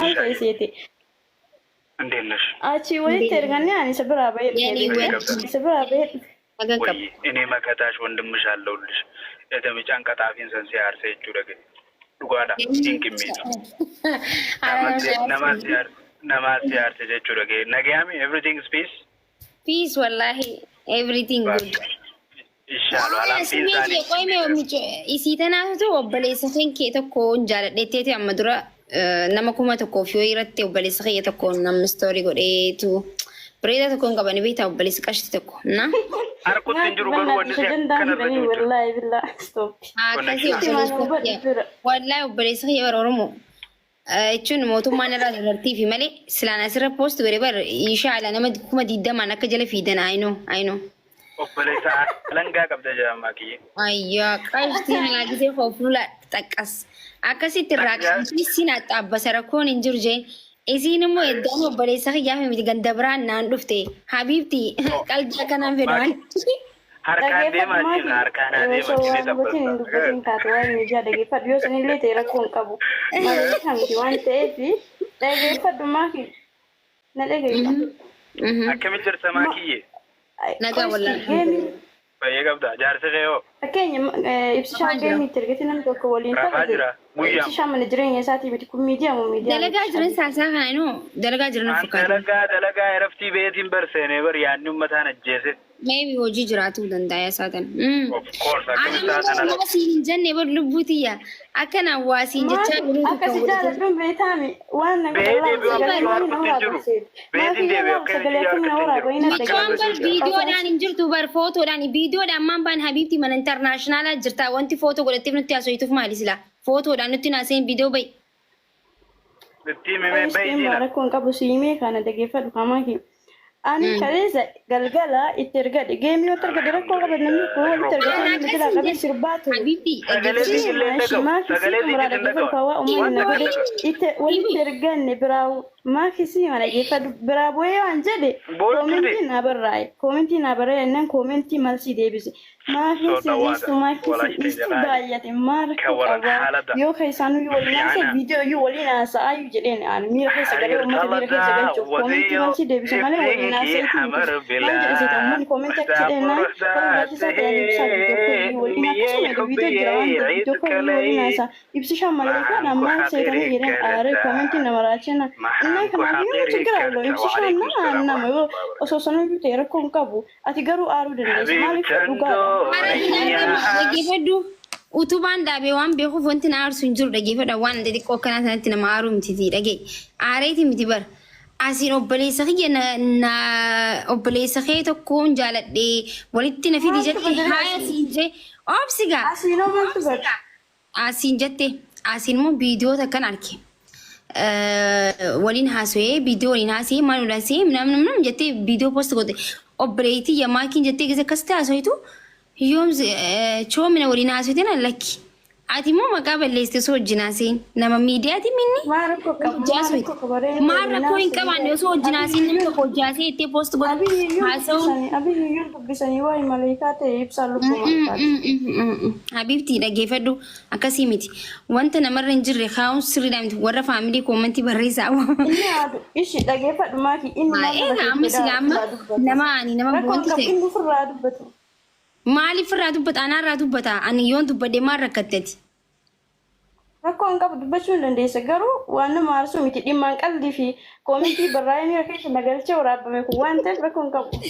Maal ta'e seete? እንዴት ነሽ? Achii walitti ergannee ani isa biraa bahee dhufe የኔ beekte. ወንድ Isa biraa bahee dhufe. Hagan ወይ qaba. እኔ መከታሽ ወንድምሽ አለሁልሽ። Etamican qaxaafiin san si aarse jechuudha gadi. Dhugaadha hin qimmiidha. Nama si aarse jechuudha gadi. Nagayaami, everything is peace. Peace, wallahi, everything good. Ishaalu alaabbiin isaanii. Qoyme isii tanaatu obboleessa kee tokko jaaladheetteeti amma dura nama 1000 yoo irratti obboleessa kiyya tokko namni story godheetu bareedaa tokko hin qabani beektaa, obboleessa qashti tokko na. Harkutti hin jiru garuu wanni si Ajandaa akkanarra fidanii jiru jira. wallaahi billaa stop. Akkasii. Itti maan Obboleessa hubadhu kiyya jira. Wallahi, obboleessa kiyya bara Oromoo jechuun mootummaan irraa dabartiifi malee silaan asirra post godhe bar inshaala nama 20,000n akka jala fiidan ayinoo ayinoo. Obboleessa alangaa qabda jedhama kiyye. Ayyaa, qashtii hanaa gisee fuula xaqqas. Akkasitti irraa qabdi sin axxaabbasa, rakkoon hin jiru jeen. Isiin immoo eddaan obboleessa kiyyaa fi miti ganda biraan naan dhufte. Habiibti, qalbii akkanaan fedhan. Harkaan deemaa Dhageeffadhu. jira, harkaan Maaki, adeema osoo jire waan dubbatiin hin dubbatiin taate waa'ee miidiyaa dhageeffadhu, yoo sanillee ta'e rakkoo hin qabu. Maaliif miti waan ta'eef dhageeffadhu maaki, na dhageessa. Akkamitti jirta maakiyye? Nagaa wallaahi. Game Baay'ee qabda. Jaarsi kee hoo? Fakkeenya ibsishaa Rafaa jira. Game itti ergate namni tokko waliin Rafaa taphate. jira. Guyyaa. Ibsishaa mana jireenya isaatii miti kun, miidiyaa moo miidiyaa Dalagaa miti? jiran saasaa kana inoo dalagaa jiran of An fakkaatu. dalagaa dalagaa eraftii beetiin barseenee bar yaadni uummataan ajjeese. Maybe hojii jiraatuu danda'a saatan. Of course, Ani akkamitti immoo taatan waa siin hin jenne bar lubbutiyya. Akkana waa siin jechaa Maali jiru akkasi tokko walitti. jaaladhuun beektaami waan na Beetii godhan deebi'u sagalee akka akkamii harkutti na hin jiru. waraaba seeti. Beetiin Maafi deebi'u yoo akka sagalee biyya akkamii na harkatti hin waraaba jiru. hin Mucaan adda bar viidiyoodhaan hin jirtu bar, footoodhaan viidiyoodhaan maan baan habiibti, mana international jirta, wanti footoo godhatteef nutti haasofituuf maali sila footoodhaan nutti naaseen viidiyoo ba'i. Itti himee baay'ee Rakkoon qabu, siimee kana dhageeffadhu kamaaki. Ani kaleessa galgala itti ergadhe, game yoo ergadhe rakkoo qaba, namni kun walitti ergatee namni jalaa qabee sirbaa ture. Habiibti, Sagalee dhaggeeffadhu. siqillee hin dhaga'u. Maakii Sagalee xumuraa siqillee hin dhaggeeffadhu dhaga'u. kawaa uummanni na godhe itti walitti erganne biraa maakii mana dhaggeeffadhu biraa bu'ee waan jedhe Booltuti. Comment naa barraa'e, comment naa barraa'e jennaan comment malsii deebise, maakii si dhiistu, maakii si dhiistu baay'ate, maal rakkoo qabaa yoo ka isaan waliin haasa'e viidiyoo iyyuu waliin haasa'aayyuu jedheen, ani miira keessa galee uummata miira keessa galchuuf comment malsii deebise malee waliin haasa'eetu miti. Maal jedhe seeta uummanni comment akka jedheen naan barbaachisaa ta'e ibsaa viidiyoo koo waliin akkasuma viidiyoo jira waan ta'eef viidiyoo koo waliin haasa'a ibsishaan maleekaa maal seetanii jedheen aaree comment nama raachina innaa kanaaf yoo ችግር አለው ibsishaan nama nama yoo osoo sanuyyuu ta'e rakkoo hin qabu, ati garuu aaruu dandeessa, maaliif dhugaadha. Dhaggeeffadhu. Utubaan dhaabee waan beekuuf wanti na aarsu hin jiru, dhaggeeffadha, waan xixiqqoo akkanaa sanatti nama aaruu miti, dhagee aareeti miti bar. Asiin obboleessa kiyya na obboleessa kee tokkoon jaaladhee walitti na fidi jette, haaya siin jee obsigaa. Asiinoo maaltu bada? Asiin jette, asiin immoo viidiyoo takkan arge. Waliin haasawee, viidiyoo waliin haasa'ee maal waliin haasa'ee ምናምን ምናምን jettee viidiyoo post goote, obboleettii yamaakiin jettee gisa akkas ta'e haasawitu yoom choomina waliin haasawite na lakki. Ati immoo maqaa balleessite osoo wajjin haasa'in nama miidiyaati minni. Maal rakkoo qaba? Maal rakkoo qaba? Maal rakkoo hin qabaanne osoo wajjin haasa'in namni tokko wajjin haasa'ee itti post godhu Abiyyiyyuu haasa'uun. dubbisanii, abiyyiyyuu dubbisanii waa'ee maleekaa ta'e ibsaan lubbuu maleekaati. Habiibtii, dhaggeeffadhu, akkasii miti. Wanta namarra hin jirre kaa'uun sirriidha miti. Warra family comment barreessaa. Inni haadu ishi dhageeffadhu maaki, inni maal Egaa amma sila amma nama ani nama Rakkoon wanti qabu ta'e. inni ofirraa dubbatu. Maaliif irraa dubbata? Anaarraa dubbata? Ani yoon dubbadhe maal rakkatteti? Rakkoo hin qabu, dubbachuu hin dandeessa, garuu waan nama aarsuu miti, dhimmaan qalbii fi comment barraa'ee miira keessa nagalchee waraabame kun waan ta'eef rakkoo hin qabu.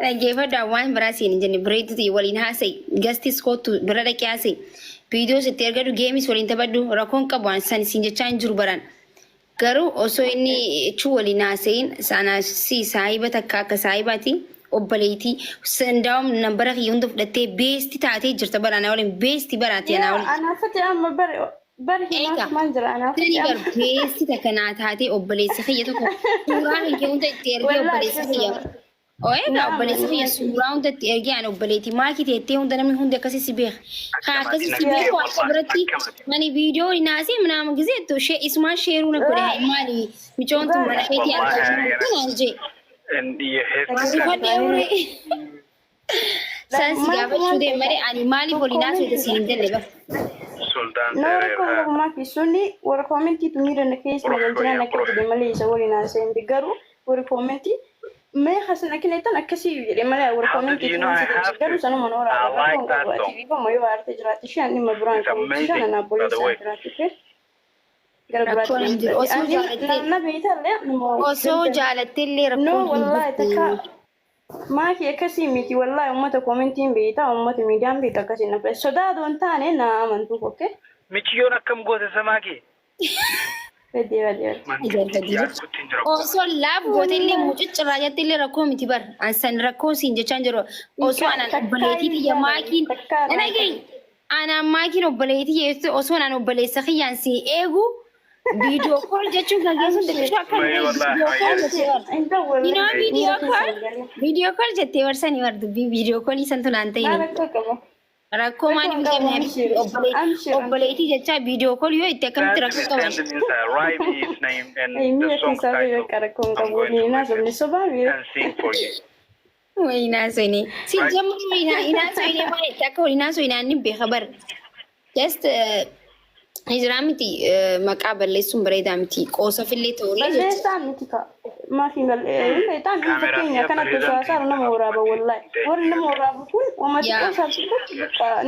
Dhaggeeffadhaa, waan biraa siin hin jenne, bareeduuti waliin haasa'i. Gastis kootu bira dhaqee haasa'i. Viidiyoos itti ergadhu, gameis waliin taphadhu, rakkoon qabu waan san siin jechaa hin jiru baran. Garuu osoo inni jechuu waliin haasa'iin sana si saahiba takka akka saahibaati obboleettii sandaa'um nambara kiyya hunda fudhattee best taatee jirta bara anaa waliin best baraati anaa Yaa waliin. Anaafati amma bari bari Eega himaaf maal jira anaafati sani bar amma. Best takka naa taatee obboleessa kiyya tokko suuraa kan kee hunda itti ergee Wallaahi obboleessa kiyya. Egaa Naam. Obboleessa kiyya suuraa hunda itti ergee ani obboleettii maakii teettee hunda namni hundi akkasii si beeka. Kan akkasii si beeku akka biratti ani viidiyoo naasee ምናምን ጊዜ isumaan share na godhe, maali micoon tun mana keetii argaa jirtu naan jee. Rifadhee ure. San si Maaf gaafachuu maal deeme malee ta'e ani maaliif waliin haasofte siin hin jenne bara. Sultan No rakkoon Tereera. qabu maafi sunni warra koomentiitu miira na keessa na galchinaan Qurxoo akka qurxoo. jedhe malee isa waliin haasa'e garuu warri koomentii mee hasan akkineettan akkasii jedhe malee warra How did you koomentiitu know I si deebise have garuu to? sanuma I noora like rakkoon that qabu ati song. dhiifama yoo aarte jiraate isheen dhimma biraan It's qabu isheen amazing, anaa by the obboleessa way. jiraate gara Rakkoon biraatti hin jiru. Osoo ani jaalattee na beekallee nama osoo jaalattee illee No rakkoon hin wallahi jirtu. takka maaki akkasii miti wallahi ummata koomentiin beektaa ummata miidiyaan beektaa akkasii na fedhe sodaa odoon taane na amantuuf okkee Michiyyoon akkam goote samaakee? Badii badii badii. Manni yaadkutti hin jira. Osoo laaf goote illee mucucirraa jette illee rakkoo miti bar. An san rakkoo siin jechaa hin jiru. Osoo anaan obboleettii tiyya maakiin dhagahi. Anaan maakiin obboleettii jettu osoo anaan obboleessa kiyyaan si eegu viidiyoo kool jechuun kan geessu jechuun akka Wayii wallahi, viidiyoo kool wayii. jettee bar. You know video call? Video call jettee barsanii bar dubbii video call santu naan Maal ta'ini. rakkoo qaba? Rakkoo maaliif hin Rakkoon qabu qabne amshir. Amshir. obboleettii jechaa video call yoo itti akkamitti rakkoo qaban. Send me inside. Write me his name and the Miira song keessaa title. bakka rakkoon I'm qabu. going to Ni listen naasofne sobaa miira. and sing for you. Wayinaa soinee. Si jamma wayinaa inaa soinee maal itti akka wayinaa soinaa inni beeka bar. Just hijiraa miti maqaa balleessuun bareedaa miti qoosafillee ta'ullee jechuudha. Balleessaa miti ka. Maaf hin balleessaa. Beektaa hin fakkeenya kanatti osoo haasa'u nama waraaba wallaahi. Warri nama waraabu kun uummata Yaa. qoosaaf xiqqootti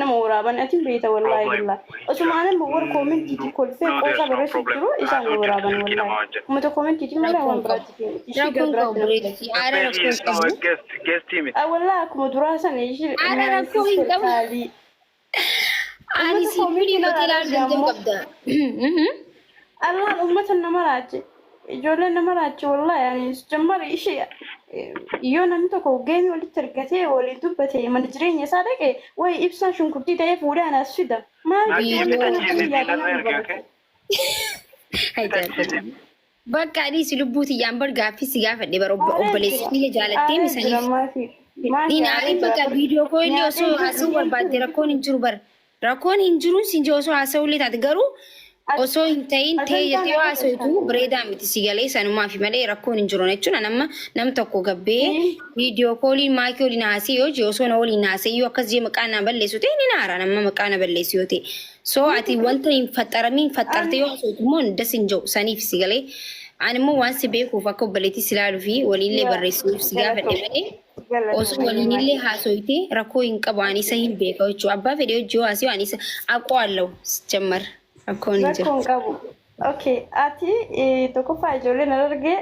nama waraaban ati beekta wallaahi billaa. Osuma anan warra koomentiitii kolfee No, there's qoosaa no barreessu problem. jiru isaan Haasoo jirtu waraaban silkii nama wallaahi. wajjin. Uummata koomentiitii malee Rakkoon waan qabu. biraatti ishii Rakkoon qabu gabiraatti nama bareedu. Aara Baby rakkoon is no qabu. guest, guest miti. Wallaahi akkuma duraa sana ishii Aara rakkoo hin qabu. Ani Uummata si koomentii video nama ilaaluu danda'u ammoo qabda. Allaan uummata nama raache. Ijoolleen nama raache wallaahi ani jammari ishee yoo namni tokko geemii walitti argatee waliin dubbate mana jireenya isaa dhaqe wayi ibsaan shunkurtii ta'ee fuudhee anaas fida. Maal Maakii wanti bita kun akkamii chiizii yaaduu narra nama erge, okay? barbaachisa? Bita chiizii. Bakka adiis lubbuu tiyyaan bar gaaffii si gaafadhe bar Aaree obboleessi jira. kiyya jaalattee Aaree jira misaniif. maafi. Maafi Niin aaree aariin jira. bakka viidiyoo koo illee Nyaatee osoo haasa'uu barbaadde rakkoon hin jiru bar. Rakkoon hin jiru siin jee osoo haasa'uu illee taate garuu osoo hin ta'in Osoo ta'e hin jettee taane yoo akka haasa'utu hin bareedaa miti si galee sanumaa fi malee rakkoon hin jiru jechuun an amma nam tokko gabbee viidiyoo kooliin maakii waliin haasa'e yoo jee osoo na waliin haasa'e yoo akkas jee maqaa na balleessu ta'e ni naara nama maqaa na balleessu yoo ta'e. So ati wanta hin faxaramiin faxarte yoo haasa'utu immoo das hin jiru saniif si galee. Ani immoo waan si beekuuf akka obboleettii si ilaaluu fi waliinillee barreessuuf si gaafadhe malee osoo waliinillee haasoyte rakkoo hin qabu ani isa hin beeka jechuudha. Abbaa fedhe hojii yoo haasa'u ani isa aqu allahu jammar rakkoon hin jiru. Rakkoon qabu. Okay, ati tokkoffaa ijoolleen argee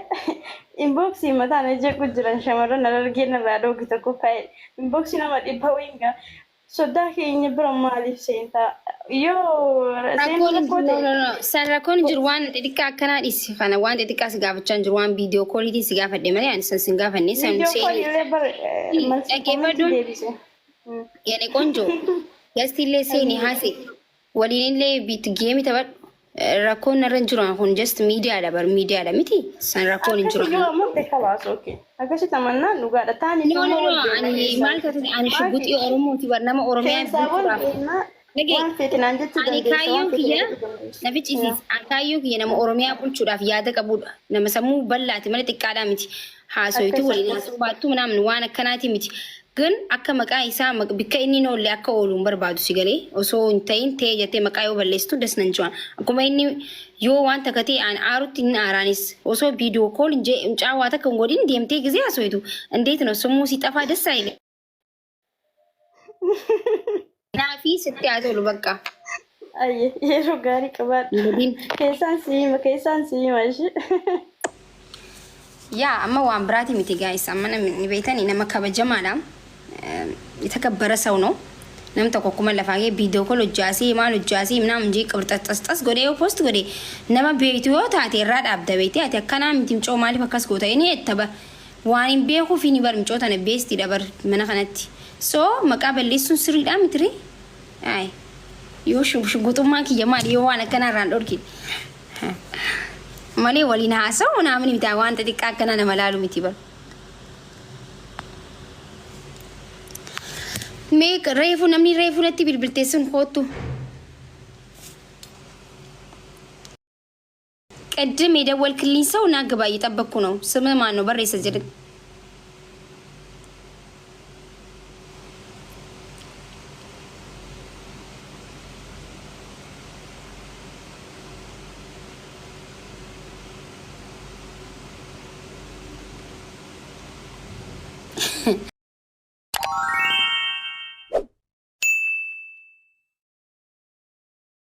inboxii mataan jeequ jiran shamarran argee narraa dhoogi tokkoffaa inboxii nama dhibba wayiin sodaa keenya bira maaliif seentaa? Yoo seenuu Rakkoon hin rakkoo jiru. No, ta'e no, no. San rakkoon hin jiru waan xixiqqaa akkanaa dhiisi kana waan xixiqqaa si gaafachaa hin jiru waan viidiyoo kooliitiin si gaafadhe malee ani san si hin gaafanne san viidiyoo seeni koolii illee bar malsi koomentii dhaggeeffadhu deebise. yene qonjo gasti illee seeni haase waliin illee biit geemi taphadhu rakkoon narra hin jiru kun just miidiyaadha bar miidiyaadha miti san rakkoon hin jiru. Akkasi yoo amante kalaas okay. Akkasitti amannaan dhugaadha. Taaniif No, no, immoo no. wal beekna Ani keessaa. maal taate ani Maaki shugguxii Oromooti bar nama Oromiyaa keessaa wal bulchuudhaaf. beeknaa Dhagee waan feete naan jechuu ani dandeessa waan kaayyoon feete kiyya jechuu dandeessa. na ficcisiis. Ani kaayyoo kiyya nama Oromiyaa bulchuudhaaf yaada qabudha. Nama sammuu bal'aati malee xiqqaadhaa miti. Haasoytu Akkas waliin akkas. haasoo baattu namni waan akkanaati miti. Gan akka maqaa isaa bikka inni hin oolle akka oolu hin barbaadu si galee osoo hin ta'in ta'e jettee maqaa yoo balleessitu das nan jiran. Akkuma inni yoo waan takka ta'e an aarutti inni aaraanis osoo viidiyoo kool caawaa takka hin godhin deemtee gisee haasoytu እንዴት ነው ስሙ ሲጠፋ ደስ አይልም። Naafi sitti haa tolu bakka. Ayye yeroo gaarii qabaadhu. Hin Keessaan si hima keessaan si hima ishee. Yaa amma waan biraati miti guys amma namni beektanii nama kabajamaadha. የተከበረ ሰው ነው። Nam tokko akkuma lafaa kee viidiyoo call hojjaasee maal hojjaasee ምናምን jee qabxaxxas godhee yoo post godhe nama beektu yoo taate irraa dhaabda beektee ati akkanaa miti micoo maaliif akkas goota inni jetta bar waan hin beekuuf ni bar micoo tana beestiidha bar mana kanatti. So maqaa balleessuun sirriidhaa mitiri? Ay yoo shugguxummaan kiyya maali yoo waan akkanaa irraan dhorkine. Malee waliin haasa'u namni miti waan xixiqqaa akkanaa nama laalu miti bar. Mee reefu namni reefu natti bilbiltee sun koottu. ቅድም የደወልክልኝ ሰው ና ግባ፣ እየጠበቅኩ ነው። ስምህ ማን ነው? በሬሰ jedhe.